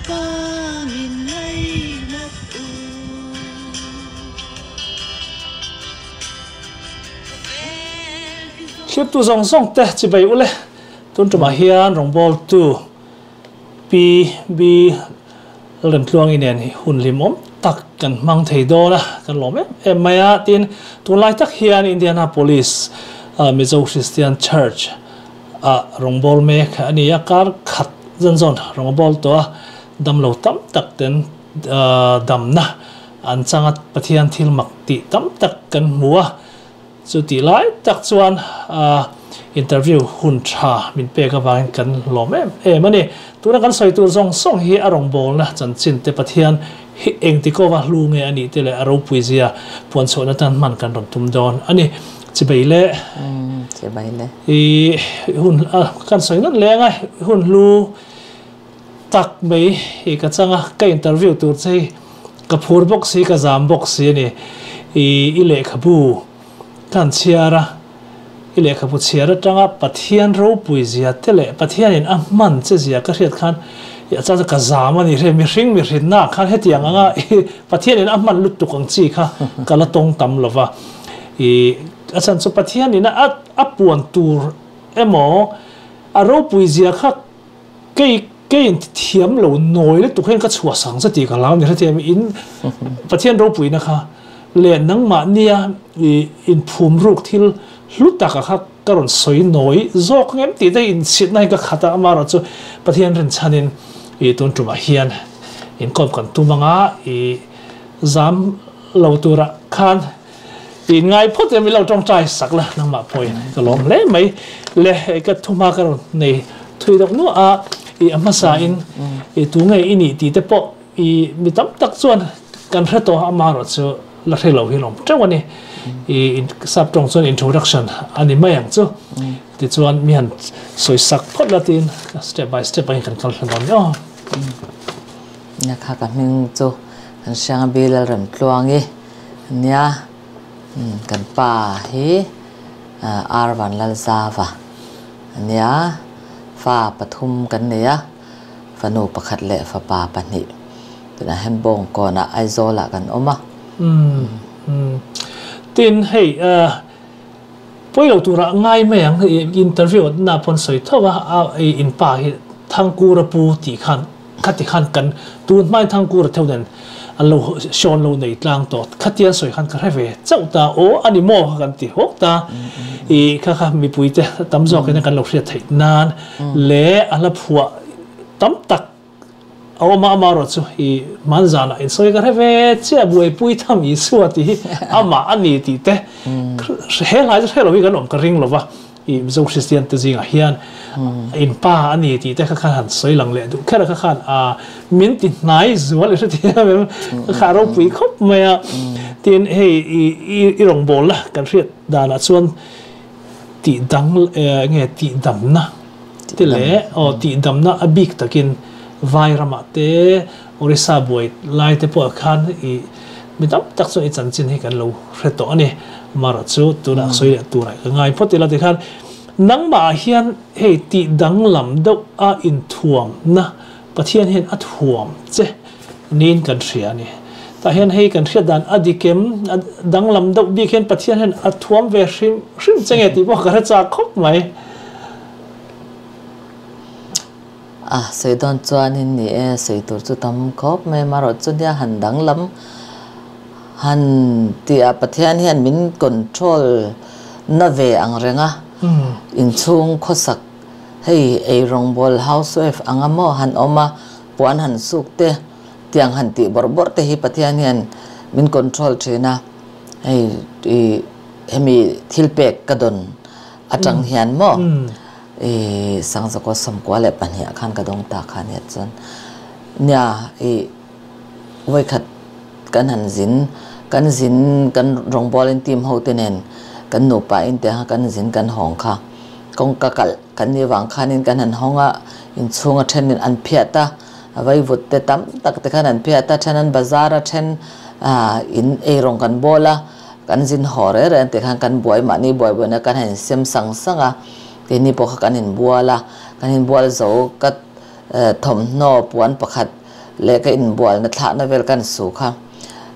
Lalpa min ngainat u. Thlirtu zawng zawng te chibai ule tun tumah hian rawngbawltu Pi B Lalremtluangi nen hun hlimawm tak kan hmang thei dawn a, kan lawm em em mai a. Tin, tunlai tak hian Indianapolis Mizo Christian Church ah rawngbâwl mek a ni a, kar khat zan zawn rawn a bâwl tawh a, damlo tam tak ten damna an chang a, Pathian thil mak tih tam tak kan hmu a. Chu tih lai tak chuan interview hun tha min pek avangin kan lawm em em a ni. Tuna kan sawi tur zawng zawng hi a rawngbawlna chanchin te Pathian hi engtikawva hlu nge a nih te leh a ropui zia puanchhuahna tan hman kan rawn tum dawn a ni. Chibai le. Chibai le. I hun kan sawi nawn leng a, hun hlu tak mai i ka chang a, ka interview tur che hi Ka phur bawk si, ka zam bawk si a ni. I i lehkhabu ka han chhiar a, i lehkhabu chhiar atanga Pathian ropui zia te leh Pathianin a hman che zia ka hriat khan i a chang chu ka zam a ni hre, mihring mihrinna khan hetiang anga i Pathianin a hman lutuk ang chi kha ka la tawng tam lo va. I a chhan chu Pathianin a a puan tur emaw a ropui zia kha Kei kei in thiam lo nawi lutuk hian ka chhuah sang che tih ka hlau ni hrethiam in Pathian ropuina kha leh nangmah nia i inphum ruk thil hlu taka kha ka rawn sawi nawi zawk ngem tih te inchhitna hi ka khat a, amaherawh chu Pathian rinchhanin i tun tumah hian inkawm kan tum anga i zam lo turah khan I ngai phawt em i lo tawngtai sak la nangmah pawhin ka lawm hle mai le ka thuma ka rawn nei thui deuh nuah a i a hmasa in i tu nge i nih tih te pawh i mi tam tak chuan kan hre tawh a amaherawh chu la hre lo hi an awm teuh a ni i sap tawng chuan introduction a ni mai ang chu tichuan mi han sawi sak phawt la tiin step by step angin kan kal hla dawn nia aw. Nia kha ka hming chu kan hriang a Bilal Remtluangi. Nia, kan pa hi Ar Vanlalzava a nia, fa pathum kan nei a, fanu pakhat leh fapa pahnih. Tunah hian Bawngkawnah Aizawlah kan awm a. Tin, hei pawi lo turah ngai mai ang, interview na pawn sawi tho a, in pa hi Thangkura pu tih khan Khati khan kan tun hmain Thangkura theuh nen an lo hrawn lo nei tlang tawh. Khatian sawi khan ka hre ve chauh ta, aw a ni maw kha kan ti hawk ta. I kha kha mipuite tam zawkin kan lo hriat theih nan leh a hla phuah tam tak a awm a, amaherawh chu i hmanzanah insawi ka hre ve chiah buaipui tham Isua tih hi amah a ni tih te he hlai chu hre lo hi kan awm ka ring lo va. I Mizo Kristian te zingah hian in pa a ni tih te kha khan han sawi lang leh duh kher a kha khan a min ti hnai zual i hrethiam em ka kha ropui khawp mai a tin hei i i rawngbâwl la kan hriat danah chuan tih dang nge tih damna te leh aw tih damna a bik takin vai ramah te Orissa buai lai te pawh khan i mi tam tak chuan i chanchin hi kan lo hre tawh a ni. Amaherawh chu tunah sawi leh turah ka ngai phawt ila tikhan nangmah ah hian hei tih danglam deuh a inthuamna Pathian hian a thuam che niin kan hria a ni. Tah hian hei kan hriat dan a dik em a danglam deuh bik hian Pathian hian a thuam ve hrim hrim che nge tih pawh ka hre chak khawp mai. A sawi dawn chuanin ni e, sawi tur chu tam khawp mai amaherawh chu nia han danglam Han tih ah Pathian hian min control na ve ang reng a, inchhung khawsak hei eirawngbawl housewife anga maw han awm a, puan han suk te, tiang han tih bawrh bawrh te hi Pathian hian min control thin a, hei i hemi thil pek ka dawn atang hian maw i Sangzakaw 92 ah khan ka dawng ta kha nia chuan nia i Vawikhat kan han zin, kan zin kan rawngbawlin team ho te nen kan nupa in te kha kan zin kan hawng kha. Kawngka kalh kan nih vang khanin kan han hawng a, inchhung a thenin an phiat a, vaivut te tam tak te khan an phiat a, then an bazar a, then in eirawng kan bawl a, kan zin haw reng reng te khan kan buai mahni buai buaina kan han insem sang sang a, keini pawh kha kan inbual a, kan inbual zo ka thawmhnaw puan pakhat. leh ka inbualna thlahna vel kan su kha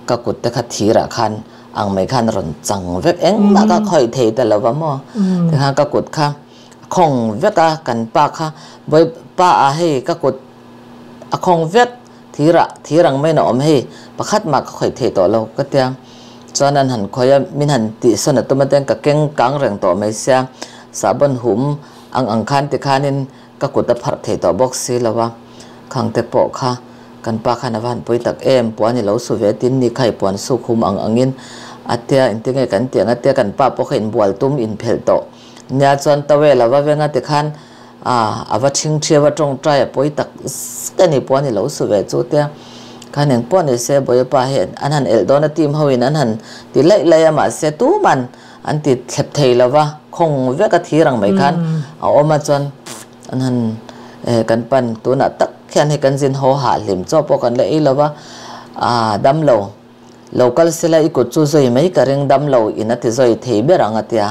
ka kut te kha thirah khan ang mai khan a rawn chang vek engmah kha khawih thei ta lo va maw tikhan ka kut kha a khawng vek a kan pa kha bawi pa ah hei ka kut a khawng vek thirah thir ang maiin a awm hei pakhat mah ka khawih thei tawh lo ka tia chuan an han khawih a min han tihsawn a tum a ten ka keng kang reng tawh mai sia sahbawn hum ang ang khan tikhanin Ka kut a pharh thei tawh bawk si lo a, Khangte pawh kha kan pa khan a va han pui tak em, puan i lo su ve tin ni kha i puan suk hum ang angin a tia engtinge kan tih ang a tia kan pa pawh kha inbual tum inphelh tawh nia chuan towel a va veng a tikhan a a va thing thi a va tawngtai a pawi tak zet a ni puan i lo su ve chu tia khan engpawh ni se Bawipa hi an han elh dawn a team ho in an han ti laih laih a mahse tuman An ti thlep thei lo va, khawng vek a thir ang mai khan a awm a chuan an han kan pan tunah tak hian hei kan zin haw hah hlim chaw pawh kan la ei lo va, aa dam lo, lo kal sela i kut chu zawi mai ka ring dam lo in a ti zawi thei ber ang a tia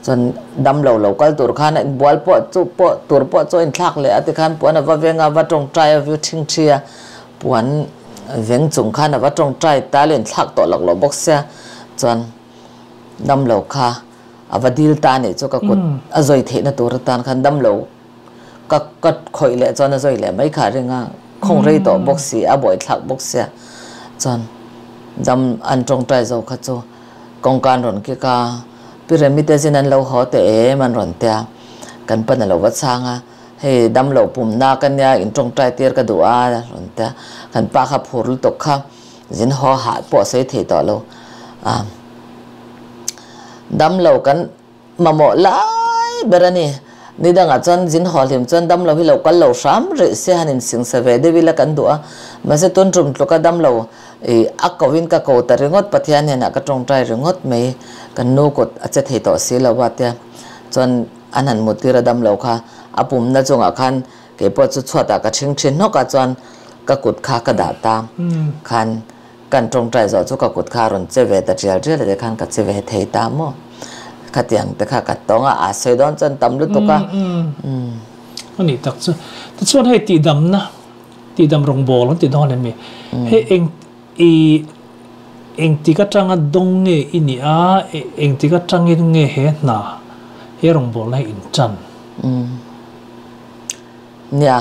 chuan dam lo lo kal tur khan a inbual pawh chu pawh tur pawh chu a inthlak leh a ti khan puan a va veng a va tawngtai a va thingthi a puan veng chung khan a va tawngtai ta la inthlak tawh lak lo bawk sia chuan. Damlo kha a va dil ta anih chu ka kut a zawi theihna tur atan khan damlo ka ka khawih leh chuan a zawi leh mai kha a ring a, khawng rei tawh bawk si a buaithlak bawk sia chuan dam an tawngtai zo kha chu kawngka an rawn kik a, Pi Remi te zin an lo haw teh em an rawn tia kan pan a lo va chhang a, hei damlo pumna ka nia in tawngtai tir ka duh a rawn tia kan pa kha phur lutuk kha. Zin haw hah pawh sawi thei tawh lo. A dam lo kan mamawh lai ber a ni. Ni dangah chuan zin haw hlim chuan dam lo hi lo kal lo hram rih se han insingsa ve deuh ila kan duh a. Mahse tun tum tluka dam lo ih a ko in ka ko ta ringawt Pathian hnenah ka tawngtai ringawt mai. Kan nu kut a che thei tawh si lo a tia chuan an han muttir a dam lo kha a pumna chungah khan Kei pawh chu chhuatah ka ṭhing ṭhin hnawk a chuan ka kut kha ka dah ta khan kan ṭawngṭai zawh chu ka kut kha a rawn che ve ta ṭial ṭial a ti khan ka che ve thei ta maw khatiang te kha ka tawng a a sawi dawn chuan tam lutuk a. A nih tak chu. Tichuan hei tihdamna, tihdam rawngbâwl an ti dawn em mi? Hei eng i engtik aṭanga dawng nge i nih a, engtik aṭangin nge he hna, he rawngbâwlna hi inṭan? Nia,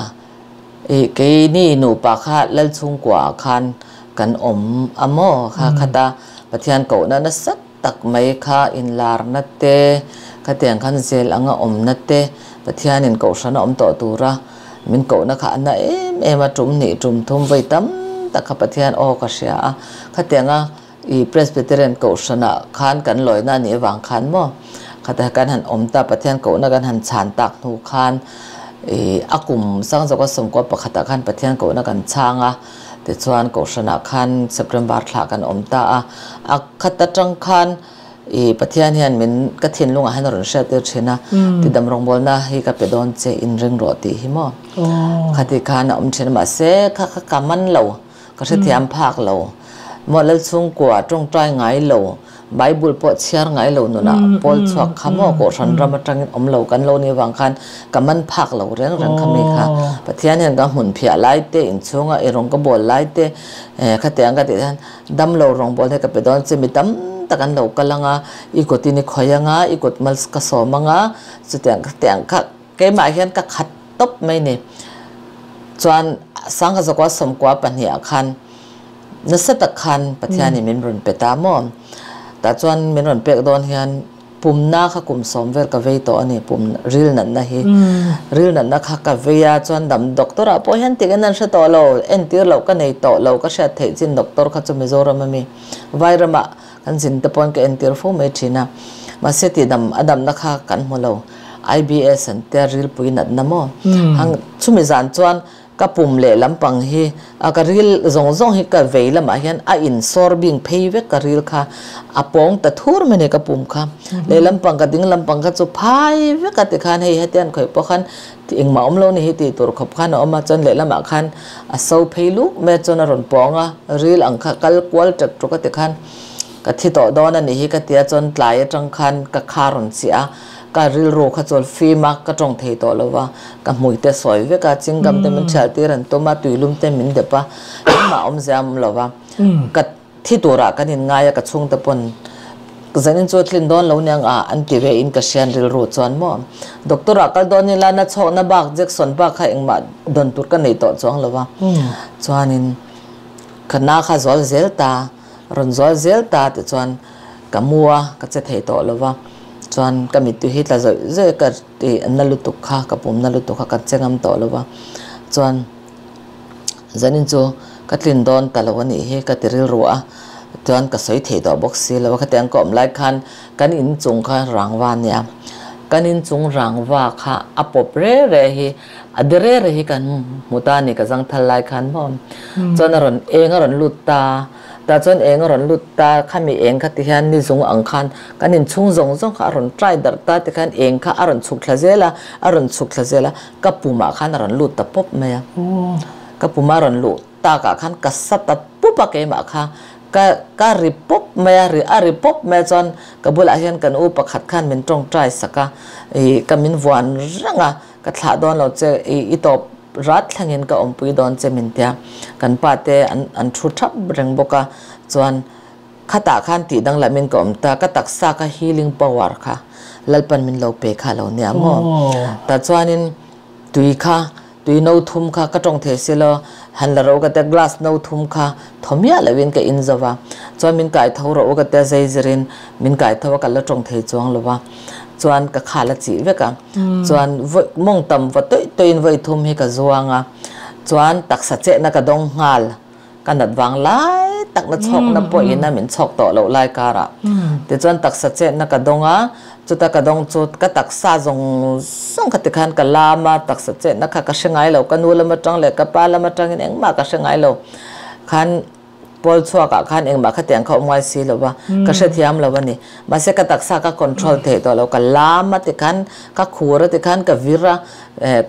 ih keini nupa kha Lalchhungkua ah khan kan awm a maw kha khata Pathian kohna nasa tak mai kha inlarna te, khatiang khan zel anga awmna te, Pathianin kohhran a awm tawh tura min kohna kha a na em em a, tum hnih tum thum vawi tam tak kha Pathian aw ka hria a, khatianga I Presbyterian kohhranah khan kan lawina a nih avang khan maw khata kan han awm ta Pathian kohna kan han chhan tak hnu khan i a kum sangzawka sawmkua pakhatah khan Pathian kohna kan chhang a tichuan kohhranah khan September thla kan awm ta a a khat atang khan i Pathian hian min ka thinlungah hian a rawn hriat tir thin a tidam rawngbawlna hi ka pe dawn che inring rawh tih hi maw khati khan a awm thin a mahse kha kha ka man lo. Ka hrethiam phak lo. Maw Lalchhungkua tawngtai ngai lo, Bible pawh chhiar ngai lo nunah pawl chhuak kha maw Kohhran ram atangin awm lo kan lo nih vang khan ka man phak lo reng reng kha mi kha. Pathian hian ka hmun phiah lai te, inchhunga i rawng ka bawl lai te, khatiang ka tih hian dam lo rawng bawl hi ka pe dawn che mi tam tak an lo kal anga, i kut in i khawih anga, i kut mal ka sawm anga, chutiang khatiang kha Keimah hian ka khat tawp mai ni. Chuan Sangha Zakua Sawmkua pahnihah khan nasa tak khan Pathianin min rawn pe ta maw? Tah chuan min rawn pek dawn hian pumna kha kum sawm vel ka vei tawh a ni, pum ril natna hi. Ril natna kha ka vei a, chuan dam doctor ah pawh hian tik in an hre tawh lo, entir loh ka nei tawh lo, ka hriat theih chin doctor kha chu Mizoram a mi. Vairamah kan zin te pawn ka entir fo mai thin a, mahse tihdam a damna kha kan hmu lo. IBS an tia rilpui natna maw? Hang chumi zan chuan ka pum leh lampang hi a ka ril zawng zawng hi ka vei lamah hian a in sawr bing phei vek ka ril kha a pawng ta thur mai ni ka pum kha leh lampang ka ding lampang kha chu phai vek a tikhan hei hetian khawih pawh khan engmah awm lo ni hi tih tur khawp khan a awm a chuan lehlamah khan a so phei luk mai a chuan a rawn pawng a ril ang kha kal kual ṭek ṭuk a tikhan ka thi tawh dawn a nih hi ka tia chuan tlai atang khan ka kha rawn chiah a. Ka rilru kha chawl fim a, ka tawng thei tawh lo va, ka hmui te sawi vek a, chingam te min thial tir an tum a, tuilum te min dep a, engmah awmzia a awm lo va. Ka thi turah kan inngai a, ka chhungte pawn zanin chu tlin dawn lo niang a an ti ve in ka hrian rilru chuan maw doctor ah kal dawn ila na chhawkna bak Jackson bak kha engmah dawn tur ka nei tawh chuang lo va, chuanin ka na kha zual zel ta. Rawn zual zel ta tichuan ka mu a, ka che thei tawh lo va, chuan ka mittui hi tla zawih zawih ka ti na lutuk kha, ka pum na lutuk kha ka che ngam tawh lo va, chuan zanin chu ka tlin dawn ta lo a nih hi ka ti rilru a, chuan ka sawi thei tawh bawk si lo a, khatiang ka awm lai khan kan inchung kha rangva a nia, kan inchung rangva kha a pawp re re hi A de re re hi kan hmu ta a ni ka zang thal lai khan maw. Chuan a rawn eng a rawn lut ta, tah chuan eng a rawn lut ta, khami eng kha ti hian ni zung ang khan kan inchhung zawng zawng kha a rawn try darh ta ti khan eng kha a rawn chhuk thla zel a, a rawn chhuk thla zel a, ka pumah khan a rawn lut ta pawp mai a. Ka puma a rawn luh takah khan ka sa ta pup a keimah kha ka ka ri pawp mai a, ri a ri pawp mai a chuan ka bulah hian kan u pakhat khan min tawngtai sak a, ih ka min vuan reng a. Ka thlah dawn lo che, i i tawp rat thlengin ka awmpui dawn che min tia. Kan pa te an an thu thap reng bawk a, chuan khatah khan tih danglamin ka awm ta, ka taksa kha healing power kha Lalpan min lo pe kha lo nia maw. Tah chuanin tui kha, tui no thum kha ka tawng thei si lo, han la ro ka tia glass no thum kha thaw miah loin ka in zo va, chuan min kai tho rawh u ka tia zai zirin min kai tho a ka la tawng thei chuang lo va, chuan ka khal a chih vek a. Chuan mawng tam va tawih tawih in vawi thum hi ka zuang a, chuan taksa chehna ka dawng nghal, ka nat vang lai tak na chhawkna pawh in a min chhawk tawh loh lai karah tichuan taksa chehna ka dawng a, chuta ka dawng chu ka taksa zawng zawng kha tikhan ka lam a, taksa chehna kha ka hre ngai lo, ka nu lam atang leh ka pa lam atangin engmah ka hre ngai lo khan. Pawl chhuakah khan engmah khatiang kha awm ngai si lo va, ka hrethiam lo a ni. Mahse ka taksa ka control theih tawh lo, ka lam a tikhan, ka khur a tikhan, ka vir a,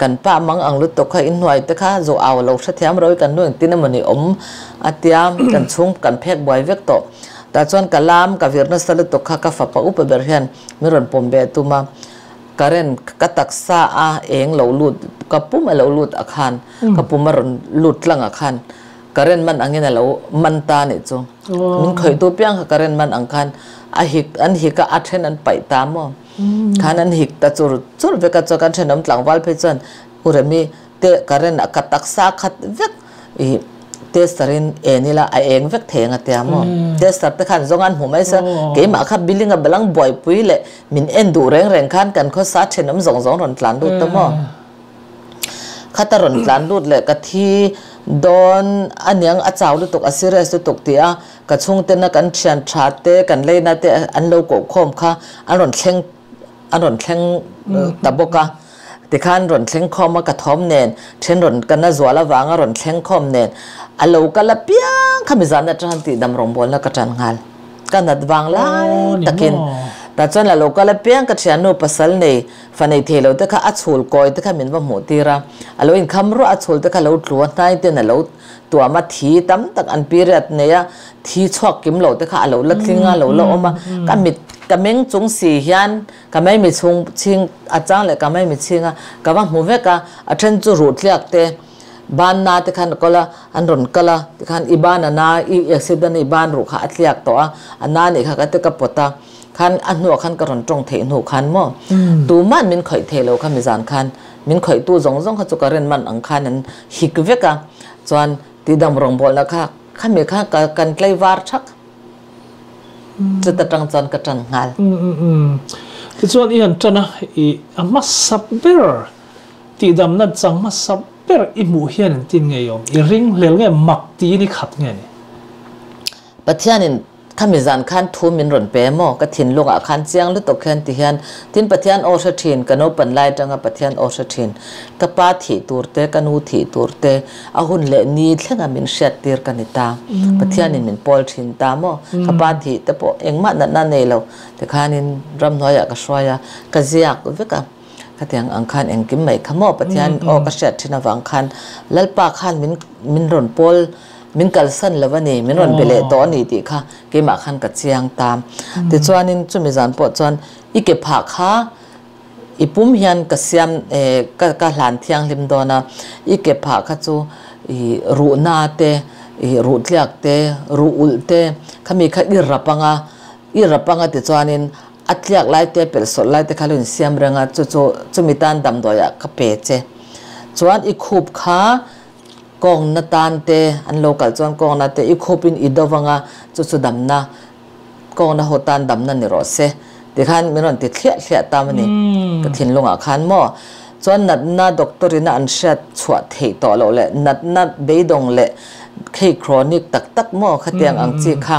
kan pa mang ang lutuk kha inhnuai te kha zawh au lo hrethiam ro i kan nu engtin emaw ni awm a tia, kan chhung kan phek buai vek tawh. Tah chuan ka lam ka vir nasa lutuk kha ka fapa upa ber hian min rawn pawm ve tum a, current ka taksa a eng lo lut, ka pum a lo lut a khan, ka pum a rawn lut tlang a khan, Current man angin a lo man ta nih chu. Min khawihtu piang kha current man ang khan a hik an hik a, a then an paih ta maw. Khan an hik ta chur chur vek a, chuan kan thenawm tlangval phei chuan U Remi te current a ka taksa khat vek i tester in en ila a eng vek thei ang a tia maw. Tester te khan zawng an hmu mai se keimah kha building a balang buaipui leh min en duh reng reng khan kan khawsa thenawm zawng zawng rawn tlan lut ta maw. Khata rawn tlan lut leh ka thi dawn aniang a chau lutuk a serious lutuk tih a ka chhungtena kan thian tha te kan leina te an lo koh khawm kha an rawn thleng an rawn thleng ta bawk a tikhan rawn thleng khawm a ka thawm nen then rawn ka na zual avanga rawn thleng khawm nen a lo kal apiang kha mizan atang tih dam rawngbawlna ka tan nghal. Ka nat vang lai takin tah chuan a lo kal apiang ka thiannu pasal nei Fa nei thei lo te kha a chhul kawi te kha min va hmuh tir a, a lo inkham ruah a chhul te kha lo tlu a, hnai ten a lo tuam a, thi tam tak an period nei a, thi chhuak kim lo te kha a lo la tling a, a lo la awm a, ka mit ka meng chung si hian ka maimi chhung chhing a chang leh ka maimi chhing a, ka va hmu vek a, a then chu ruh tliak te ban na te khan a kawl a, an rawn kal a, tikhan i ban a na, i accident i ban ruh kha a tliak tawh a, a na nih kha ka ti ka pawt a. Khan a hnuah khan ka rawn tawng theih hnu khan maw tuman min khawih thei lo kha mizan khan min khawihtu zawng zawng kha chu ka rin man ang khan an hik vek a chuan tidam rawngbawlna kha khami kha ka kan tlei var thak chuta tang chuan ka tan nghal. Tichuan i han tan a i a hmasa ber tihdamna chang hmasa ber i hmuh hian engtin nge i awm? I ring hlel nge mak tiin i khat nge ni? Pathianin Khami zan khan thu min rawn pe maw? Ka thinlungah khan chiang lutuk hian ti hian, Tin Pathian aw hre thin, ka naupan lai atanga Pathian aw hre thin, ka pa thih tur te, ka nu thih tur te, a hun leh ni thlenga min hriat tir ka ni ta. Pathianin min pawl thin ta maw? Ka pa thih te pawh engmah natna nei lo tikhanin ramhnuaiah ka hruai a, ka ziak vek a. Khatiang ang khan engkim mai kha maw? Pathian aw ka hriat thin avang khan Lalpa khan min min rawn pawl Min kalsan lo a ni, min rawn be leh tawh a ni tih kha keimah khan ka chiang ta. Tichuanin chumi zan pawh chuan i ke phah kha I pum hian ka siam ka ka hlan thianghlim dawn a, i ke phah kha chu i ruhna te, i ruh tliak te, ruh ulh te khami kha i rap anga, i rap anga tichuanin a tliak lai te pelh sawlh lai te kha lo insiam reng a, chu chu chumi tan damdawiah ka pe che. Chuan i khup kha kawngna tan te an lo kal chuan kawngna te i khupin i do vanga chu chu damna Kawngna ho tan damna ni rawh se tikhan min rawn ti thliah thliah tam a ni ka thinlungah khan maw. Chuan natna doctor ina an hriat chhuah theih tawh loh leh natna beidawng leh khei chronic tak tak maw khatiang ang chi kha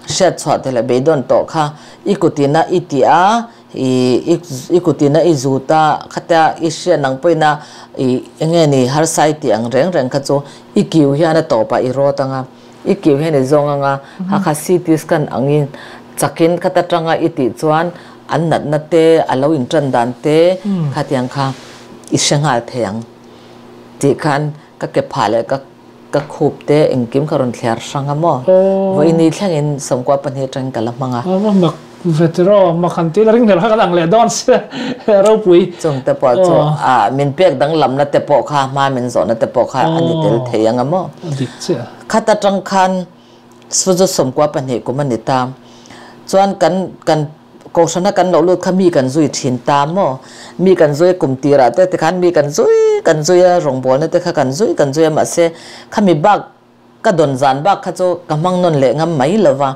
hriat chhuah theih leh beidawn tawh kha i kutina i tih a i i kutina i zut a khatia i hriat nang pawhin a i enge ni harsa i tih ang reng reng kha chu i kiu hian a tawpah i rawt ang a. I kiu hian i zawng anga hakha CT scan angin chakin khat atanga i tih chuan an natna te a lo intan dan te khatiang kha i hre nghal thei ang tih khan ka ke phah leh ka ka khup te engkim ka rawn thliar hrang a maw vawiini thlengin 12 atangin ka la hmang a. Vetero mak han tih la ring hlel kha kan ang leh dawn sia ropui. Chung te pawh chu a min pek danglamna te pawh kha hma min zawhna te pawh kha a ni tel thei ang a maw? Dik chiah. Khat atang khan Suzu 12 kum a ni ta. Chuan kan kan kohhrana kan lo lut kha mi kan zui thin ta maw? Mi kan zui kum tirah te tikhan mi kan zui kan zui a rawngbawlna te kha kan zui kan zui a mahse khami bak Ka dawn zan bak kha chu ka hmang nawn leh ngam mai lo va,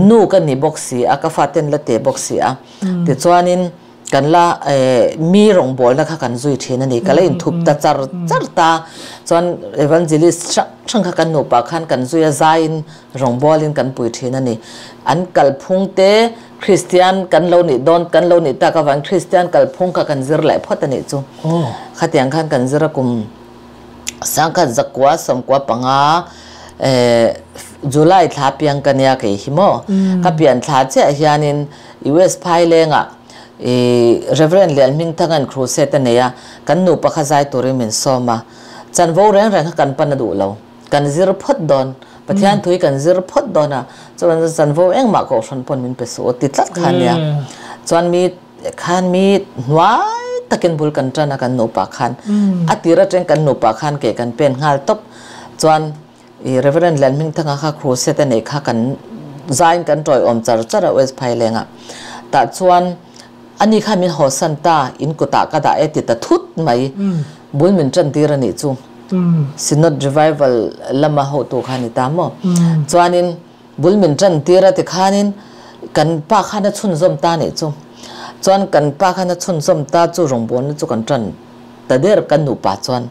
nu ka ni bawk si a, ka faten la te bawk si a. Tichuanin kan la mi rawngbawlna kha kan zui thin a ni, ka la inthup ta char char ta. Chuan evangelist hrang hrang kha kan nupa khan kan zui a, zaiin rawngbawlin kan pui thin a ni. An kalphung te Kristian kan lo nih dawn, kan lo nih tak avangin Kristian kalphung kha kan zir leh phawt a nih chu. Khatiang khan kan zir a kum. Sangkhat zakua 95 July thla piang ka nia kei hi maw ka pian thla chiah hianin US phailengah Reverend Lianhmingthanga'n crusade a nei a, kan nupa kha zai turin min sawm a, chanvo reng reng kha kan pan a duh lo, kan zir phawt dawn, Pathian thu hi kan zir phawt dawn a, chuan chanvo engmah kohhran pawn min pe suh aw ti tlat kha a nia, chuan mi Khan mi hnuai takin bul kan tan a kan nupa khan a tir atang kan nupa khan ke kan pen nghal tawp chuan i Reverend Lianhmingthanga kha crusade a nei kha kan zain kan tawi awm char char a West Phaileng ah tah chuan ani kha min hawsan ta in kutah ka dah e ti ta thut mai bul min tan tir a nih chu Synod Revival lama hotu kha ni ta maw chuanin Bul min tan tir a tikhanin kan pa khan a chhunzawm ta nih chu. Chuan kan pa khan a chhunzawm ta chu rawngbawlna chu kan tan ta der kan nupa chuan.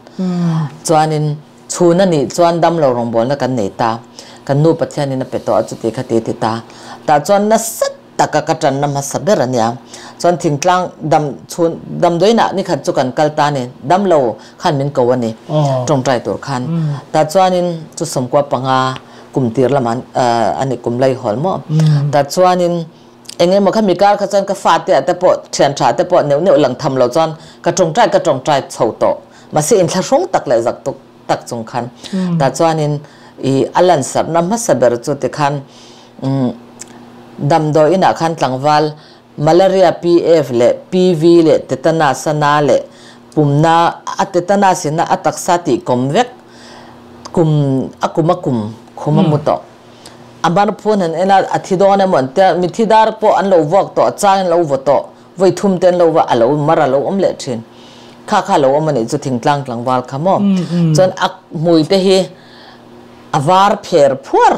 Chuanin chhun a nih chuan damlo rawngbawlna kan nei ta. Kan nu Pathianin a pe tawh a chuti kha ti ti ta. Tah chuan nasa taka ka tanna hmasa ber a nia. Chuan thingtlang dam chhun damdawiinah nikhat chu kan kal ta a ni. Damlo khan min ko a ni tawngtai tur khan. Tah chuanin chu 95 kum tir lamah a ni kum lei hawl maw tah chuanin eng emaw kha mi kar kha chuan ka fate ah te pawh thian tha te pawh neuh neuh lang tham lo chuan ka tawngtai ka tawngtai chho tawh mahse inthlahrung tak leh zak tuk tak chung khan tah chuanin i a lansarhna hmasa ber chu tikhan damdawi inah khan tlangval malaria PF leh PV leh tetanus a na leh pumna a tetanus in a taksa tih kawm vek kum a kum a kum khum a mu tawh. A mar phun han en a, a thi dawn emaw an tia, mithi dar pawh an lo vuak tawh, a chang in lo vaw tawh, vawi thum te an lo va, a lo mar a lo awm leh thin. Kha kha a lo awm a nih chu thingtlang tlangval kha maw. Chuan a hmui te hi a var pher phuar,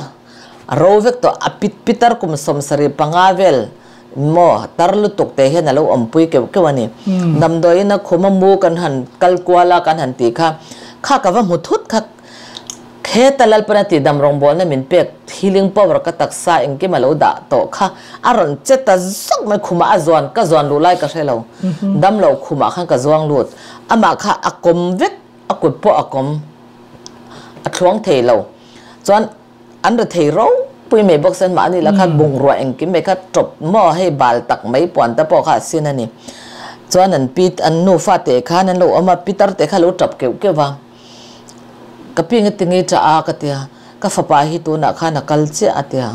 a ro vek tawh, a pit pitar kum 75 vel maw tar lutuk te hian a lo awmpui keuh keuh a ni. Damdawiin a khum a mu kan han kal kual a kan han tih kha, kha ka va hmu thut kha kheta Lalpana tih dam rawngbawlna min pek healing power ka taksa engkim a lo dah tawh kha a rawn che ta zawk mai khumah a zuan ka zuan luh lai ka hre lo damlo khumah khan ka zuang lut amah kha a kawm vek a kut pawh a kawm a thluang thei lo chuan An ri thei ropui mai bawk sen mahni la kha bungrua engkim mai kha tawp maw hei bal tak mai puan te pawh kha a sin a ni. Chuan an pi an nufa te khan an lo awm a, pitar te kha a lo tap keuh keuh va. Ka pi nge tinge i tah a ka ti a, ka fapa hi tunah khan a kal chiah a ti a.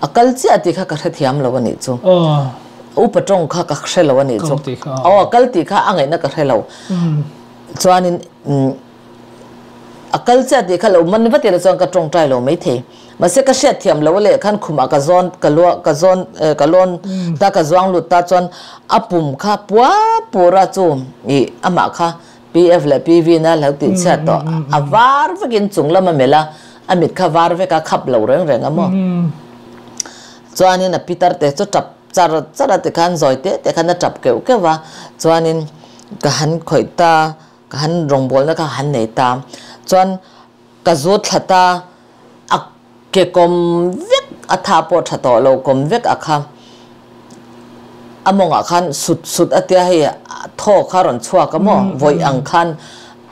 A kal chiah tih kha ka hrethiam lo a nih chu. Upa tawng kha ka hre lo a nih chu. Aw a kal tih kha a ngaihna ka hre lo. Chuanin a kal chiah tih kha lo man vat ila chuan ka tawngtai lo maithei. Mahse ka hriat thiam lo leh khan khumah ka zawn ka lua ka zawn ka lawn ta ka zuang lut ta chuan a pum kha pua pura chu ih amah kha PF leh PV na lo tih chhiat tawh a var vekin chung lama melh a, a mit kha var vek a khap lo reng reng a maw. Chuanin a pitar te chu tap char char a tikhan zawi te te khan a tap keuh keuh va, chuanin ka han khawih ta, ka han rawngbawlna kha han nei ta, chuan ka zu thla ta, a ke kawm vek a tha pawh tha tawh lo kawm vek a kha, a mawngah khan sut sut a tia hei thaw kha rawn chhuak a maw vawi ang khan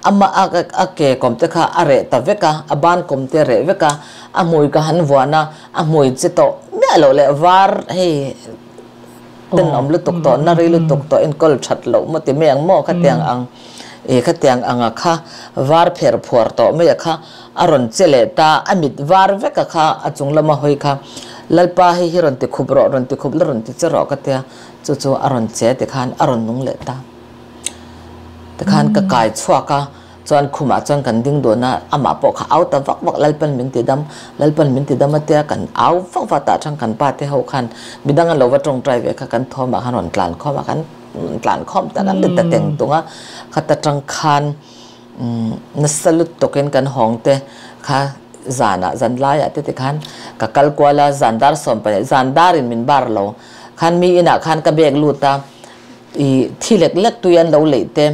Amah a a ke kawm te kha a reh ta vek a, a ban kawm te a reh vek a, a hmui ka han vuan a, a hmui che tawh miah loh leh var hei tenawm lutuk tawh, na rei lutuk tawh enkawl that loh maw ti mai ang maw khatiang ang ih khatiang anga kha var pher phuar tawh mai a kha a rawn che leh ta, a mit var vek a kha a chung lama hawi kha Lalpa hei hi rawn ti khup rawh, rawn ti khup la rawn ti che rawh ka tia, chu chu a rawn che tikhan a rawn nung leh ta. Tikhan ka kai chhuak a, chuan khumah chuan kan ding dun a, amah pawh kha au ta vak vak, Lalpan min ti dam, Lalpan min ti dam a tia kan au vak vak tah chang kan pa te ho khan midang an lo va tawngtai ve kha kan thawmah khan rawn tlan khawm a, kan tlan khawm tak an ti ta teng tung a, khata tang khan nasa lutukin kan hawng te kha zanah zan laiah te tikhan ka kal kual a, zan dar 12 zan darin min bar lo khan mi inah khan ka bag lut a, I thi lek lek tui an lo leih te,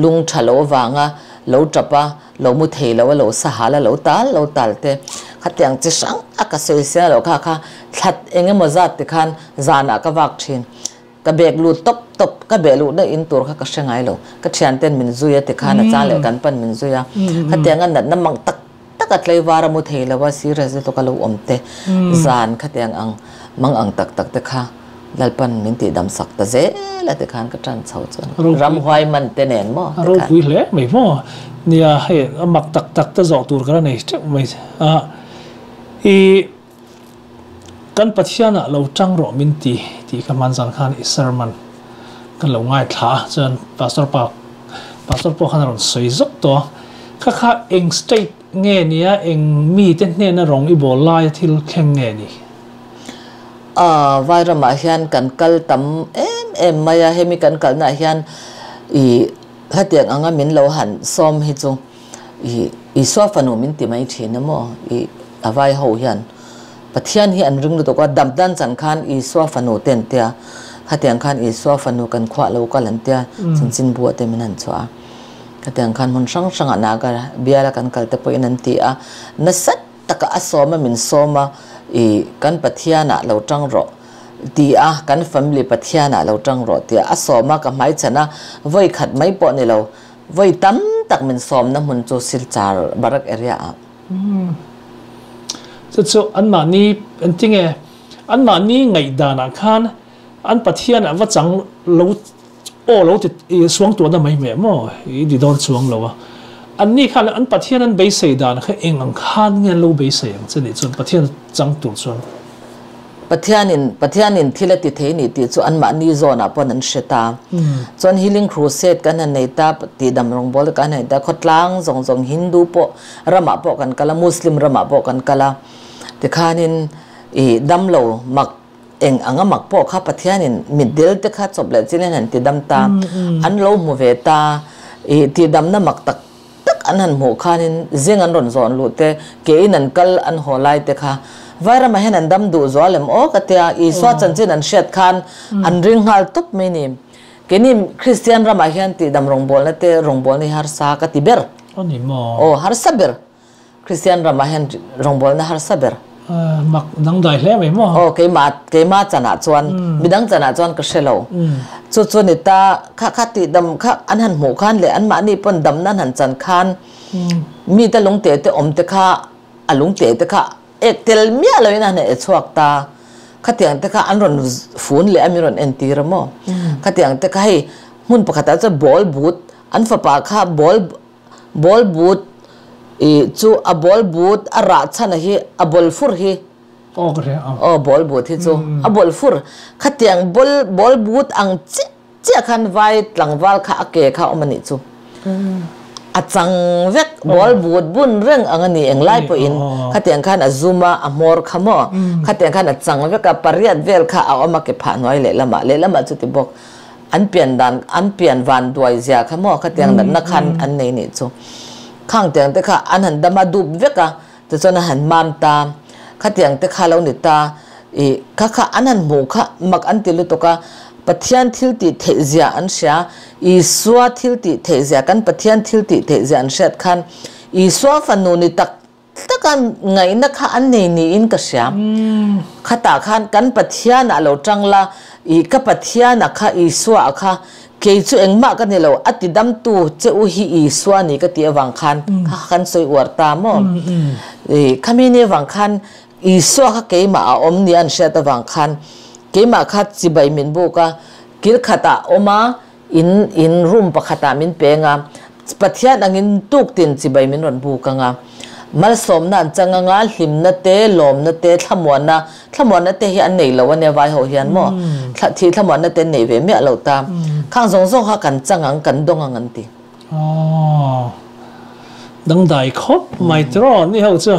lung tha lo avanga lo tap a, lo mu thei lo a, lo sahal a, lo tal lo tal te, khatiang chi hrang a ka sawi sia lo kha kha thlat eng emaw zat ti khan zanah ka vak thin. Ka bek lut tawp tawp, ka beh luhna in tur kha ka hre ngai lo. Ka thian ten min zui a ti khan a chang leh kan pan min zui a, khatiang a natna mang tak tak a tlaivar a mu thei lo a, serious lutuk a lo awm te, zan khatiang ang mang ang tak tak te kha. Lalpan min tih dam sak ta zel a tikhan ka tan chho chuan ramhuai man te nen maw tikhan. Ropui hle mai maw. Nia hei a mak tak tak te zawh tur ka la nei teuh mai a. I kan Pathian ah lo tang rawh min ti tih ka hman zan khan i sermon kan lo ngaithla a chuan Pastor pa Pastor pawh khan a rawn sawi zawk tawh a. Kha kha eng state nge nia eng mite hnena rawng i bawl laia thil thleng nge ni? A, Vairamah hian kan kal tam em em mai a, hemi kan kalnaah hian i hetiang anga min lo han sawm hi chu i Isua fanu min ti mai thin a maw i a vai ho hian Pathian hi an ring lutuk a, dam dan chan khan Isua fanu te an tia, khatiang khan Isua fanu kan khuah lo kal an tia, chanchin buah te min han chhuah a, khatiang khan hmun hrang hrangah Naga biala kan kal te pawhin an ti a, nasa taka a sawm a min sawm a i kan Pathian ah lo tang rawh ti a kan family Pathian ah lo tang rawh ti a a sawm a ka hmaichhan a vawi khat mai pawh ni lo vawi tam tak min sawm na hmun chu Silchar Barak area ah. Chu chu anmahni engtinge anmahni ngaihdan ah khan an Pathian ah va chang lo Aw lo ti i suang tuahna mai mai maw i ti dawn chuang lo a. Anni khan an Pathian an beisei dan kha eng ang khan nge an lo beisei ang che nih chuan Pathian chang tur chuan. Pathianin Pathianin thil a ti thei nih tih chu anmahni zawnah pawn an hre ta. Chuan Healing Crusade kan han nei ta, tihdam rawngbâwl kan han nei ta, khawtlang zawng zawng Hindu pawh ramah pawh kan kal a, Muslim ramah pawh kan kal a. Tikhanin i damlo mak Eng anga mak pawh kha Pathianin mitdel te kha chawp leh chin in han tidam ta, an lo hmu ve ta, i tihdamna mak tak tak an han hmuh khanin zing an rawn zawn luh te, ke in an kal an haw lai te kha Vairamah hian an dam duh zual em aw ka tia, Isua chanchin an hriat khan an ring nghal tup mai ni. Keini Kristian ramah hian tihdam rawngbawlna te rawngbawlna hi harsa ka ti ber. Aw harsa ber. Kristian ramah hian rawngbawlna harsa ber. Mak dangdai hle mai maw? Aw, keimah, keimah chanah chuan, midang chanah chuan ka hre lo. Chu chu ni ta, kha kha tih dam kha an han hmuh khan leh anmahni pawn damna an han chan khan mite lungte te awm te kha, a lungte te kha ek tel miah loin a han e chhuak ta. Khatiang te kha an rawn fun leh a mi rawn entir a maw? Khatiang te kha hei hmun pakhatah chuan ball but, an fapa kha ball Ball but i chu a ball but a rah chhan a hi a ball fur hi Aw ka hria. Aw ball boot hi chu a bawlh fur. Khatiang ball ball boot ang chiah chiah khan vai tlangval kha a ke kha a awm a nih chu. A chang vek ball boot bun reng ang a ni englai pawhin khatiang khan a zum a a hmawr kha maw khatiang khan a chang vek a pariat vel kha a awm a ke phah hnuai lehlamah lehlamah chuti bawk an pian dan an pian van duai zia kha maw khatiang natna khan an nei nih chu khang tiang te kha an han dam a dup vek a tichuan a han mam ta khatiang te kha lo ni ta ih kha kha an han hmuh kha mak an ti lutuk a Pathian thil tih theih zia an hria Isua thil tih theih zia kan Pathian thil tih theih zia an hriat khan Isua fanu ni tak Taka ngaihna kha an nei niin ka hria. Khatah khan kan Pathian ah lo tang la, i ka Pathian ah kha Isua ah kha kei chu engmah ka ni lo, a ti damtu che u hi Isua ni ka tih avang khan kha kan sawi uar ta maw? I khami ni avang khan Isua kha keimah a awm ni an hriat avang khan keimah kha chibai min buk a, kil khatah awm a, In in room pakhatah min peng a, Pathian angin tuktin chibai min rawn buk ang a. Malsawmna an chang ang a, hlimna te, lawmna te, thlamuanna, thlamuanna te hi an nei lo a nia vai ho hian maw, thla thih thlamuanna te an nei ve miah lo ta. Khang zawng zawng kha kan chang ang, kan dawng ang an ti. Aww, dangdai khawp mai tiraw ni ho chu.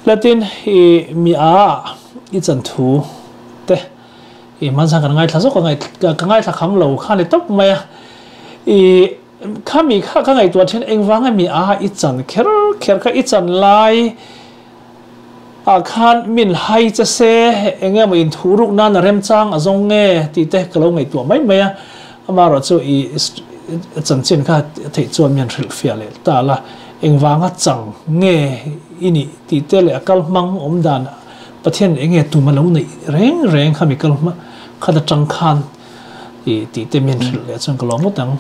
Latin i mi a i chan thu te. I hmansa kan ngaithla zawk a, ka ngaithla kham lo kha ni tawp mai a. I khami kha ka ngaihtuah thin engvang emi a i chan kher kher kha i chan lai ah khan min hai che se eng emaw in thu ruk nan a remchang a zawng nge tih te ka lo ngaihtuah mai mai a. Amaherawh chu i chanchin kha theih chuan mian hrilh fiah leh ta la engvanga chang nge i nih tih te leh a kal hmang awm dan Pathian eng nge tum a lo neih reng reng kha mi kal hma khat atang khan i tih te min hrilh leh chuan ka lawm ngawt ang.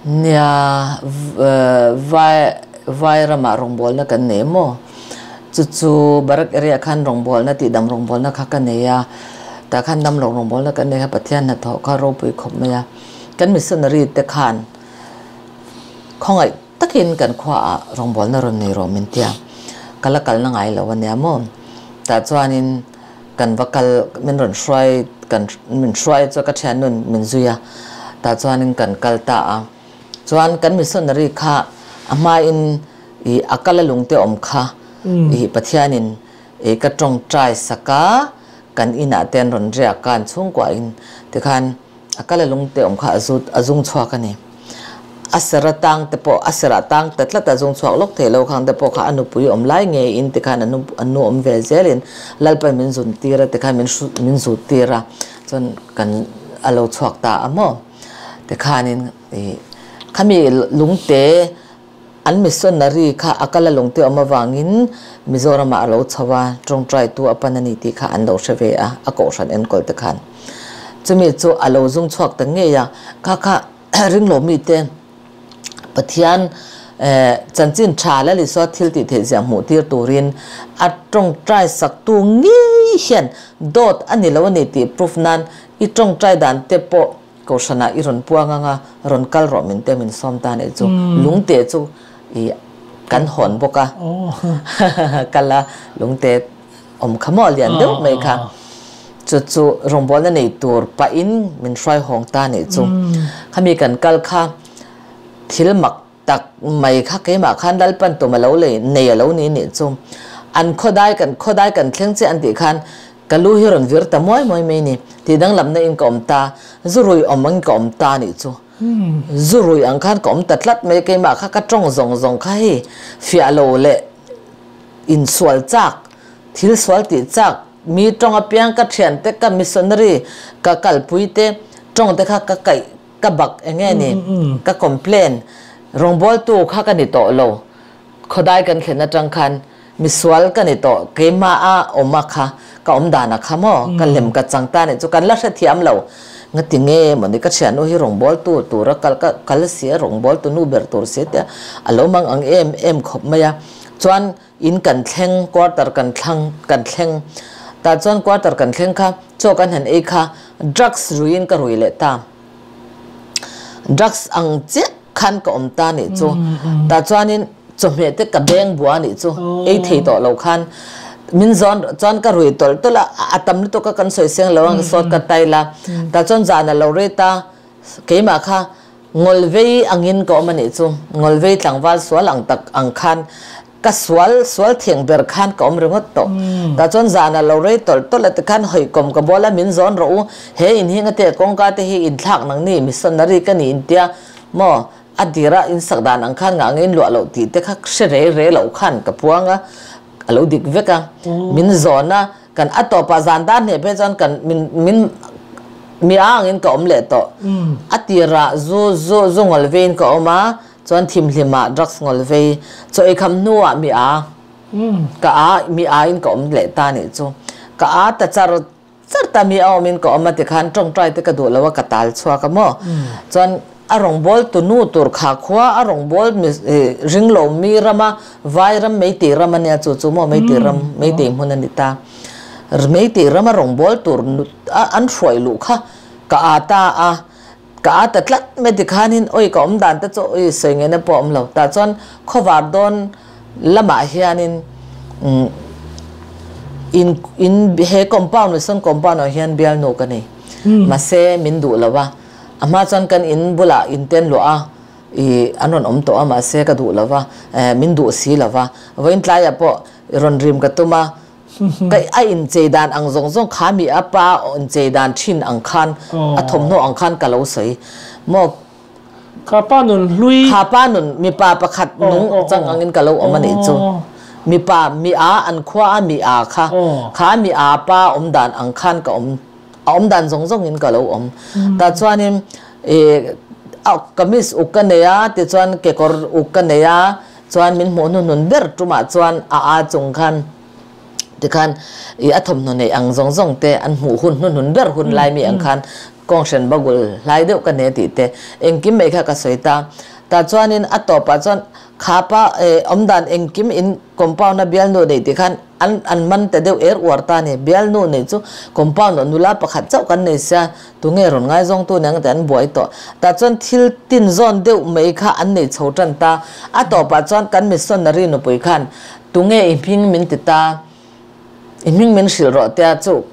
Nia, vai vai ramah rawngbawlna kan nei maw? Chu chu Barak area khan rawngbawlna tihdam rawngbawlna kha ka nei a, tah khan damlo rawngbawlna kan nei kha Pathian hnathawh kha ropui khawp mai a. Kan missionary te khan khawngaih Takin kan khuaah rawngbawlna rawn nei rawh min tia, ka la kalna ngai lo a nia maw? Tah chuanin kan va kal, min rawn hruai, kan min hruai chu ka thiannun min zui a, tah chuanin kan kal ta a. Chuan kan missionary kha a hmain ih a kal a lungte awm kha ih Pathianin ih ka tawngtai sak a, kan inah te an rawn riak a, an chhungkuahin tikhan, A kal a lungte awm kha a zut a zung chhuak a ni. A sera tang te pawh a serah tang ta tlat a zung chhuak lawk thei lo khang te pawh kha a nupui awm lai ngeiin tikhan a nu a nu awm ve zelin Lalpan min zun tir a tikhan min hru min zut tir a chuan kan a lo chhuak ta a maw tikhanin ih khami lungte An missionary kha a kal a lungte awm avangin Mizoramah a lo chho a, tawngtaitu a pan a ni tih kha an lo hre ve a, a kohhran enkawl te khan. Chumi chu a lo zung chhuak ta ngei a, kha kha ringlo mite Pathian chanchin tha la Isua thil tih theih zia hmuh tir turin a tawngtai saktu ngei hian dawt a ni lo a ni tih proof nan i tawngtai dan te pawh Kohhranah i rawn puang anga rawn kal rawh min te min sawm ta nih chu lungte chu i kan hawn bawk a kal a lungte awm kha maw lian deuh mai kha chu chu rawngbawlna nei tur pahin min hruai hawng ta nih chu khami kan kal kha thil mak tak mai kha keimah khan Lalpan tum a lo lei nei a lo ni nih chu an khawdai kan khawdai kan thleng che an tih khan ka lu hi rawn vir ta muai muai mai ni tih danglamna in ka awm ta zu rui awm angin ka awm ta nih chu zu rui ang khan ka awm ta tlat mai keimah kha ka tawng zawng zawng kha hei fiah lo leh insual chak thil sual tih chak mi tawng apiang ka thiante ka missionary ka kalpui te tawng te kha ka kaih Ka bak eng nge ni? Ka complain. Rawngbawltu kha ka ni tawh lo. Khawdai kan thlen atang khan misual ka ni tawh. Keimah a awm a kha, ka awm dan a kha maw? Ka lem ka chang ta nih chu kan la hrethiam lo. Ngati nge maw ni ka thiannu hi rawngbawltu tura kal ka kal si a, rawngbawltu nu ber tur si tia a lo mang ang em em khawp mai a. Chuan in kan thleng, quarter kan thlang kan thleng. Tah chuan quarter kan thleng kha chaw kan han ei kha drugs ruiin ka rui leh ta. Drugs ang chiah khan ka awm ta nih chu. Tah chuanin chawhmeh te ka beng bua nih chu ei thei tawh lo khan. Min zawn chuan ka rui tawlh tawlh a, a tam lutuk a kan sawi seng lo ang sawt ka tai la. Tah chuan zan a lo ret a, keimah kha ngawlvei angin ka awm a nih chu. Ngawlvei tlangval sual ang tak ang khan ka sual sual thiang ber khan ka awm ringawt tawh. Tah chuan zan a lo rei tawlh tawlh a tikhan hawikawm ka bual a, min zawn rawh u, he in hi ngate kawngka te hi inthlak nang ni, missionary ka ni intia maw? A dira insak dan ang khan ngah nge inluah loh tih te kha hre re re loh khan ka puang a, a lo dik vek a. Min zawn a, kan a tawpah zan dar hneh phei chuan kan min min mi a angin ka awm leh tawh. A tirah zu zu zu ngawl veiin ka awm a, chuan thimhlimah drugs ngawl vei. Chaw eikham hnuah mi a ka a mi a in ka awm leh ta nih chu. Ka a ta char Char ta mi a awmin ka awm a tikhan tawngtai te ka duh lo a ka tal chhuak a maw? Chuan a rawngbâwl tu nu tur kha khua a rawngbâwl mi ring lo mi rama vai ram meitei ram a nia chu chu maw meitei ram meitei hmun a ni ta. Meitei rama rawngbâwl tur an hruai luh kha ka â ta a ka â ta tlat mai tikhanin awi ka awm dan te chu awi sawi ngeina pawh a awm lo. Tah chuan khawvar dawn lamah hianin in in he compound mission compound ah hian bialnu ka nei mahse min duh lo a a hma chuan kan in bulah in ten luah a ih an rawn awm tawh a mahse ka duh lo va min duh si lo va vawiin tlaiah pawh rawn rim ka tum a ka a inchei dan ang zawng zawng kha mi a pa inchei dan thin ang khan a thawmhnaw ang khan ka lo sawi maw. Kha pa nun hlui. Kha pa nun mipa pakhat nung chang angin ka lo awm a nih chu. Mipa mi a an khua a mi a kha. Kha mi a pa awm dan ang khan ka awm a awm dan zawng zawng in ka lo awm. Tah chuanin kamis uk ka nei a tichuan kekawr uk ka nei a chuan min hmuh hnuhnun ber tumah chuan a a chung khan tikhan i a thawmhnaw neih ang zawng zawng te an hmuh hun hnuhnun ber hun lai mi ang khan kawnghren bagul hlai deuh ka ne tih te engkim mai kha ka sawi ta. Tah chuanin a tawpah chuan kha pa awmdan engkim in compound a bialnu neih tih khan an an man ta deuh er uar ta a ni. Bialnu neih chu compound ah nula pakhat chauh kan nei sia tunge rawn ngaizawngtu nen ang tih an buai tawh. Tah chuan thil tin zawn deuh mai kha an nei chho tan ta. A tawpah chuan kan missionary nupui khan Tunge i hming min ti ta? I hming min hrilh rawh tia chu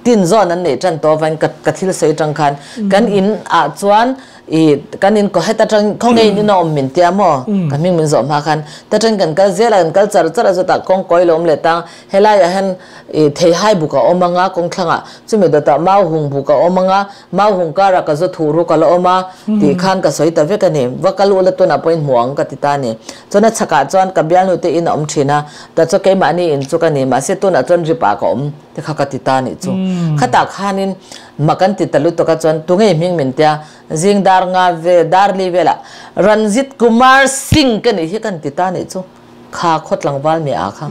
tin zawn an neih tan tawh avangin ka ka thil sawi atang khan kan in ah chuan i kan in kaw het atang khaw nge in in a awm min tia maw? Ka hming min zawh hma khan ta tang kan kal zel a kan kal char char a chutah kawng kawi lo awm leh tang helai ah hian i theihai buk a awm anga kawng thlang ah chumi dawtah mau hung buk a awm anga Mau hung karah ka zu thuh ruk a la awm a, tih khan ka sawi ta vek a ni. Va kal ula tunah pawhin hmu ang ka ti ta a ni. Chuan a chhakah chuan ka bialnu te in a awm thin a, ta chu keimahni in chu ka ni, mahse tunah chuan rip ah ka awm te kha ka ti ta a nih chu. Khatah khanin mak an ti ta lutuk a chuan tunge hming min tia zing dar nga vel dar li velah Ranjit Kumar Singh ka nih hi ka ti ta a nih chu. Kha khaw tlangval mi ah kha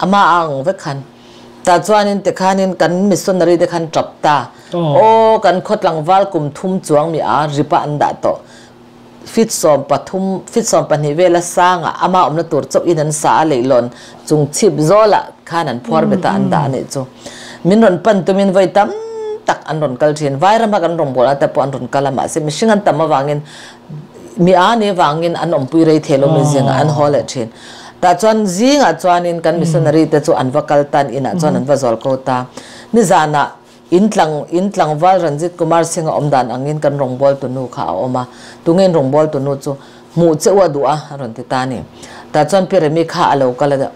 amah a ang vek khan. Tah chuanin tikhanin kan missionary te khan tap ta. Aw kan khaw tlangval kum thum chuang mi a rip ah an dah tawh. Fit 13 fit 12 vela sangah ama awmna tur chauh in an sa a leihlawn chung chhip zawlah khan an phuar bet a an dah a nih chu. Min rawn pan tumin vawi tam tak an rawn kal thin. Vairama kan rawngbawlna te pawh an rawn kal a mahse mihring an tam avangin Mi a nih vangin an awmpui rei thei lo mi zingah an haw leh thin. Tah chuan zingah chuanin kan missionary te chu an va kal tan inah chuan an va zawl ko ta. Nizanah in tlang in tlangval Ranjit Kumar Singh a awm dan angin kan rawngbawltu nu kha a awm a. Tunge in rawngbawltu nu chu hmuh che u a duh a a rawn ti ta a ni. Tah chuan Pi Remi kha a lo kal a,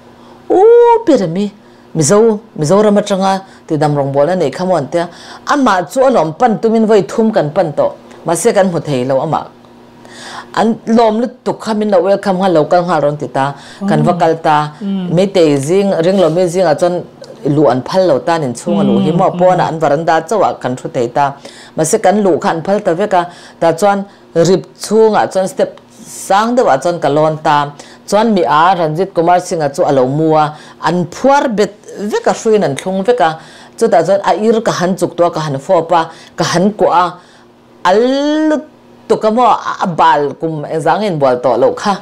U Pi Remi, Mizo, Mizoram atanga tidam rawngbawlna neih kha maw an tia, amah chu a lawm pan tumin vawi thum kan pan tawh, mahse kan hmu thei lo amah. An lawm lutuk kha min lo welcome nghal lo kal nghal rawn ti ta, kan va kal ta, Meitei zing ringlomi zingah chuan luh an phal lo ta nin chhunga luh hi maw pawnah an varanda chauhah kan thu thei ta, mahse kan luh kha an phal ta vek a, tah chuan Rip chhungah chuan step sang deuhah chuan ka lawn ta. Chuan mi a Ranjit Kumar Singh-a chu a lo mu a, an phuar bet vek a, hruiin an thlung vek a. Chutah chuan a ir ka han chuk tuah, ka han fawp a, ka han kuah a, a lutuk a maw, a bal kum engzang inbual tawh loh kha.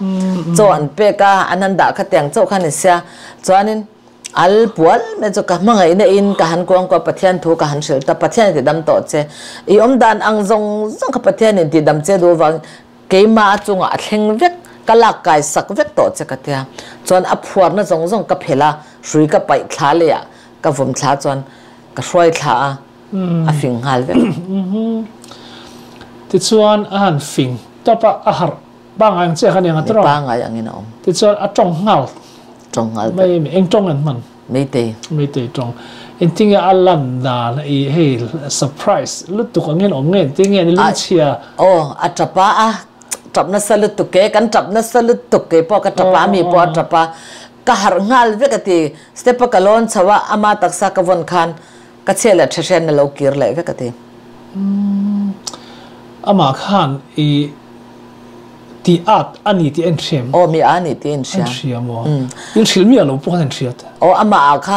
Chaw an pek a, an han dah kha tiang chauh kha a ni sia. Chuanin. Al pual mai chu ka hmangaihna in ka han kuang kuah Pathian thu ka han hrilh ta, Pathian i tidam tawh che. I awm dan ang zawng zawng kha Pathian in tidam che duh vang keimah a chungah a thleng vek. Ka lak kai sak vek tawh che ka tia. Chuan a phuarna zawng zawng ka phelh a, hrui ka paih thla leh a, ka vawm thla chuan ka hruai thla a, a fing nghal vek. Tichuan a han fing tawp a, a harh pangngai ang chiah kha nia nga tawrh. Pangngai angin a awm. Tichuan a tawng nghal. Tawng nghal vek. Mai eng tawng an hman? Meitei. Meitei tawng. Engtinge a lan dan i hei surprise lutuk angin awm nge engtinge ni lungchhia? Aw a tap a, a tap nasa lutuk e, kan tap nasa lutuk kei pawh ka tap a, mi pawh a tap a, ka harh nghal vek a ti. Step a ka lawn chho a, ama taksa ka vawn khan ka chhiat leh tha hriatna lo kir leh vek a ti. Amah khan i Tih at a ni tih a inhriam. Aw mi a ni tih a inhriam. A inhriam aw. Inhrilh miah lo pawh khan a inhriat. Aw amah ah kha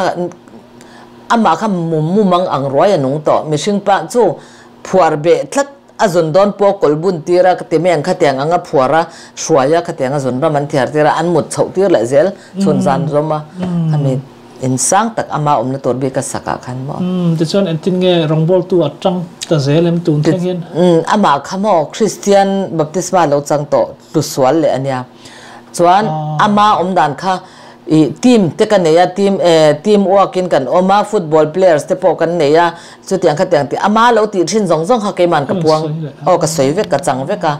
amah kha mumang ang ruai a nung tawh. Mihring pa chu phuar beh tlat a zun dawn pawh kawl bun tir a ka ti mai ang khatiang anga phuar a hruai a khatiang a zun ram an thiar tir a an mut chhoh tir leh zel chhun zan zawm a khami in sang tak ama awmna tur bik a sak ah khan maw. Umm tichuan engtin nge rawngbawltu a tang ta zel em tun thleng hian? Umm amah kha maw Kristian baptisma lo chang tawh tlusual leh ania. Chuan ama awm dan kha ih team te ka nei a team eh team work in kan awm a football players te pawh kan nei a chutiang khatiang tih ama lo tih thin zawng zawng kha keiman ka puang aw ka sawi vek ka chang vek a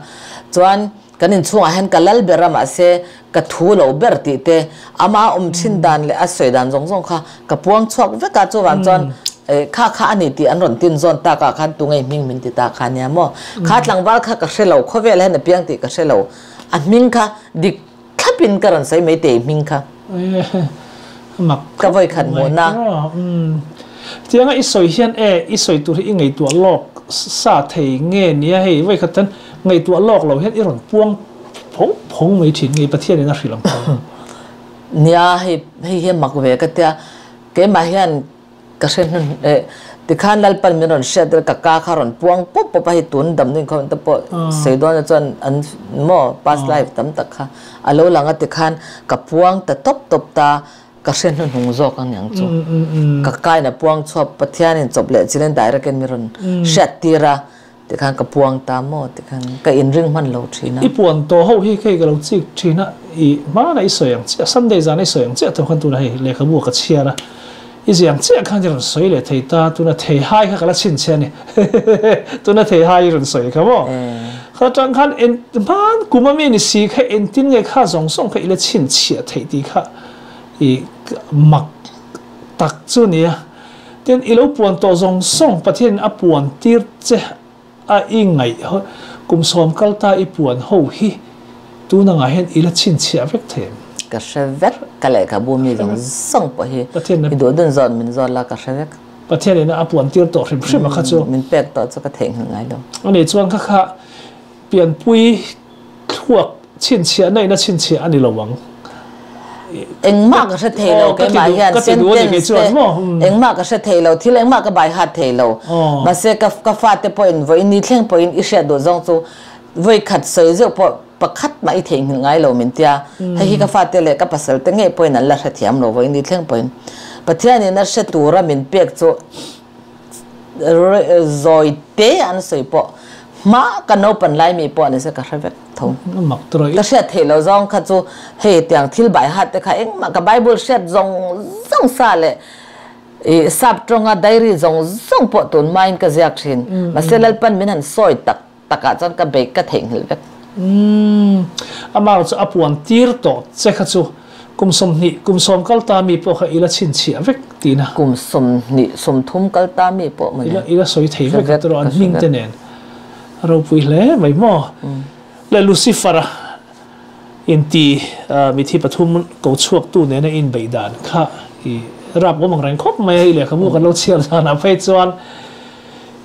chuan Kan inchhungah hian ka lal ber a, mahse ka thu lo ber tih te, ama awm thin dan leh a sawi dan zawng zawng kha ka puang chhuak vek a, chuvang chuan kha kha a ni tih an rawn tin zawn tak ah khan tunge hming min ti ta kha nia maw? Kha tlangval kha ka hre lo, khawvel hian a piang tih ka hre lo, a hming kha dik thlap in ka rawn sawi mai tei hming kha. Ka vawi khat hmuhna. Tianga i sawi hian e, i sawi tur hi i ngaihtuah lawk sa thei nge nia hei vawi khat tan Ngaihtuah lawk lo hian i rawn puang phawng phawng mai thin ngei Pathianin a hrilh ang kha. Nia hei hei hi a mak ve ka tia keimah hian ka hre hnun eh tikhan Lalpan min rawn hriat tir ka ka kha rawn puang pawp pawp a hei tun dam ding khawm te pawh sawi dawn ah chuan an maw past life tam tak kha a lo lang a tikhan ka puang ta tawp tawp ta ka hre hnuhnung zawk ang niang chu ka kain a puang chhuak Pathianin chawp leh chilin direct in min rawn hriat tir a. Tikhan ka puang ta maw tikhan ka inring hman lo thin a. I puan tawh ho hi kei ka lo chik thin a, i hmanah i sawi ang chiah, Sunday zan i sawi ang chiah tho khan tunah hei lehkhabu ah ka chhiar a, i ziah ang chiah khan i rawn sawi leh thei ta, tuna theihai kha ka la chhinchhiah a ni, tuna theihai i rawn sawi kha maw? Kha atang khan en hman kum a mi ni si kha entin nge kha zawng zawng kha i la chhinchhiah theih tih kha i mak tak chu a ni a. Tin, i lo puan tawh zawng zawng Pathianin a puan tir che a i ngaih kum sawm kal ta i puan ho hi tun angah hian i la chhinchhiah vek thei em? Ka hre vek, ka lehkhabu mi zawng zawng pawh hi i duh dun zawn min zawn la ka hre vek. Pathianin a puan tir tawh hrim hrim a kha chu. Min pek tawh chu ka theihnghilh ngai lo. Ani chuan kha kha pianpui Thluak chhinchhiah na in a chhinchhiah a ni lo ang. Engmah ka hre thei lo keimah hian sentence te engmah ka hre thei lo thil engmah ka bai hat thei lo mahse ka ka fate pawhin vawiin ni thleng pawhin i hriat duh zawng chu vawi khat sawi zeuh pawh pakhat mah i theihnghilh ngai lo min tia hei hi ka fate leh ka pasal te ngei pawhin an la hrethiam lo vawiin ni thleng pawhin Pathianin a hre tura min pek chu Zawi te an sawi pawh hma ka naupan lai mi pawh nise ka hre vek tho. Ka hriat theih lo zawng kha chu hei tiang thil bai hat te kha engmah ka Bible hriat zawng zawng sa leh i sap tawnga diary zawng zawng pawh tun hmain ka ziak thin. Mahse Lalpan min han sawi tak takah chuan ka bei ka theihnghilh vek. Umm, amah chu a puan tir tawh che kha chu kum 20, kum 10 kal ta mi pawh kha i la chhinchhiah vek tihna. Kum 20, 30 kal ta mi pawh mawle. I la sawi thei vek a tawh an hming te nen. A ropui hle mai maw. Le Lucifer-a inti mithi pathum ko chhuaktu nena inbeih dan kha i rap awm ang reng khawp mai a, i lehkhabu kan lo chhiar danah phei chuan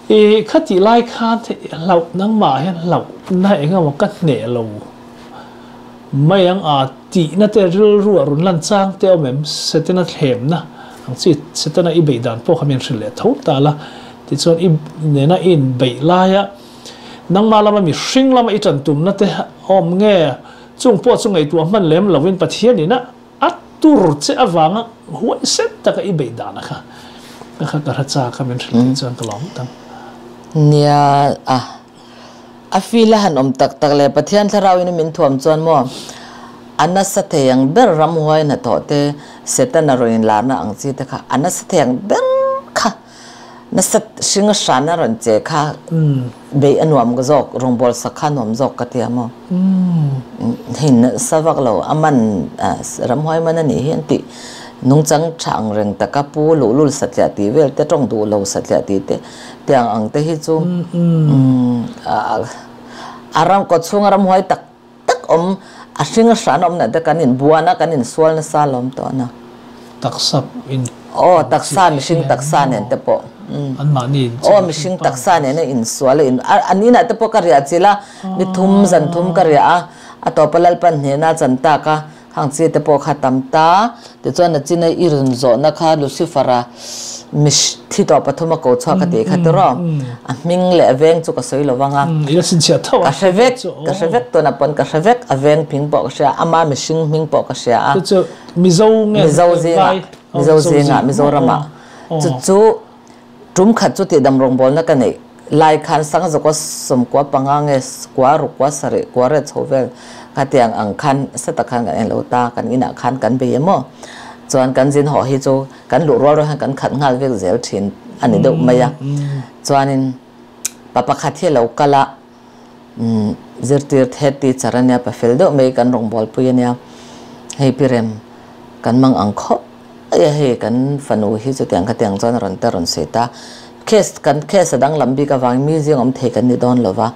I khatih lai khan hlauh nangmah hian hlauhna eng emaw ka hneh lo mai ang a tihna te rilru a rawn lan chang te awm em? Setana thlemna ang chi Setana i beih dan pawh kha min hrilh leh tho ta la tichuan i nena i inbeih laia nangmah lama mihring lama i tan tumna te awm nge chung pawh chu ngaihtuah hman lem lovin Pathianin a A tur che avanga huaisen taka i beih dan a kha ka kha ka hre chak a min hrilh theih chuan ka lawm ngawt ang. Nia a. A feel a han awm tak tak leh Pathian thlarauin a min thuam chuan maw a nasa thei ang ber ramhuai hnathawh te Setana rawn inlarna ang chi te kha a nasa thei ang ber kha nasa hring a hran a rawn che kha beih a nuam zawk rawngbâwl sak kha a nuam zawk ka ti a maw hei nasa vak lo a man ramhuai man a nih hi an tih nungchang tha ang reng taka pu luhlul satliah tih vel te tawng duh lo satliah tih te Tiang ang te hi chu a ram kaw chhunga ramhuai tak tak awm a hring a hran awm na te kan in buan a kan in sual nasa lawm tawh na. Taksa in Aw taksa mihring taksa nen te pawh an mahni in Aw mihring taksa nen a in sual a in an inah te pawh ka riah chilh a ni thum zan thum ka riah a a tawpa Lalpan hnena chan tak a Hang chi te pawh kha tam ta. Tichuan a chin a i run zawhna kha Lucifer-a mish thi tawh pathum a ko chhuak a tih kha tiraw? A hming leh a veng chu ka sawi lo vang a. I la chhinchhiah tho a. Ka hre vek, ka hre vek tuna pawn ka hre vek. A veng hming pawh ka hria a, ama mihring hming pawh ka hria a. Chu chu Mizo nge Mizo zingah, Mizo zingah, Mizoramah. Chu chu Tum khat chu tihdam rawngbawlna ka neih lai khan Sangzawka sawmkua panga nge kua ruk kua sarih kua ret chho vel kha tiang ang khan seta khan kan en lo ta kan inah khan kan bei emaw chuan kan zin haw hi chu kan luh rual rual hian kan khat nghal vek zel thin a ni deuh mai a chuanin pa pakhat hi a lo kal a zirtir thet teacher a nia pa fel deuh mai kan rawngbawlpui a nia hei pi rem kan mang ang khawp. Aia hei kan fanu hi chutiang khatiang chuan a rawn te rawn sawi ta. Case kan case a danglam bik avangin mi zing awm thei kan ni dawn lo va,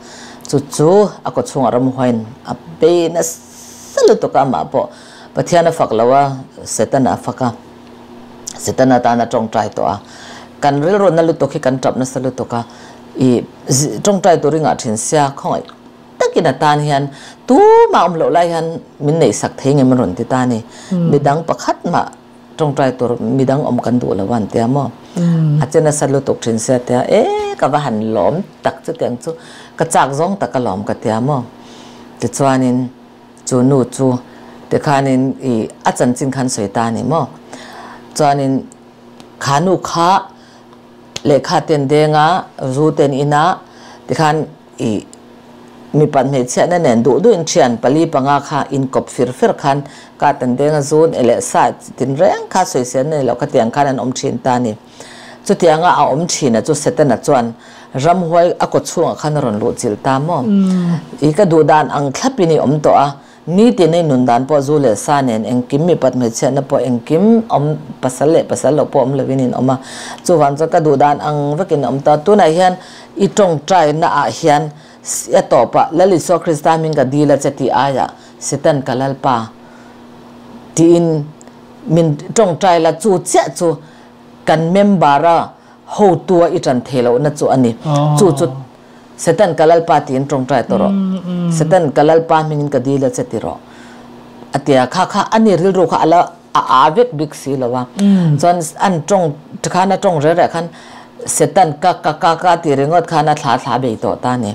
chu chu a kaw chhungah ramhuaiin a bei nasa lutuk a amah pawh Pathian a fak lo a, Setana a fak a, Setana tan a tawngtai tawh a. Kan rilruna lutuk hi kan tap nasa lutuk a, i tawngtai tur i ngah thin sia khawngaih. Takin a tan hian tumah awm loh lai hian min neihsak thei nge maw rawn ti ta ni. Midang pakhat mah tawngtai tur midang awm kan duh lo a an tia maw. A che nasa lutuk thin sia tia e ka va han lawm tak chutiang chu ka chak zawng tak a lawm ka tia maw. Tichuanin chu nu chu tikhanin i a chanchin khan sawi ta a ni maw. Chuanin kha nu kha lehkha ten denga zu ten ina tikhan I mipat hmeichhiatna nen duh duhin thian pali panga kha inkawp fir fer khan ka tan deng a zun e leh sa tin reng kha sawisel nei loh khatiang khan an awm thin ta a ni. Chutianga a awm thin a chu Setana chuan ramhuai a kaw chhungah khan a rawn luh chilh ta maw? I ka duh dan ang thlapin i awm tawh a, nitin i nun dan pawh zu leh sa nen engkim mipat hmeichhiatna pawh engkim awm pasal leh pasal loh pawh awm lovin in awm a, chuvang chuan ka duh dan ang vekin awm ta. Tunah hian I tawngtaina ah hian a tawpah Lal Isua Krista hming ka dil a che tih aiah Satan ka Lalpa tiin min tawngtai la chu chiah chu kan member a hotu a i tan thei lohna chu a ni. Chu chu Satan ka Lalpa tiin tawngtai tawh rawh. Satan ka Lalpa hmingin ka dil a che ti rawh a ti a. Kha kha ani rilru kha a la a aa vek bik si lo a. Chuan an tawng khan a tawng reh reh khan Setan ka ka ka ka ti ringawt khan a thla thla bei tawh ta ni.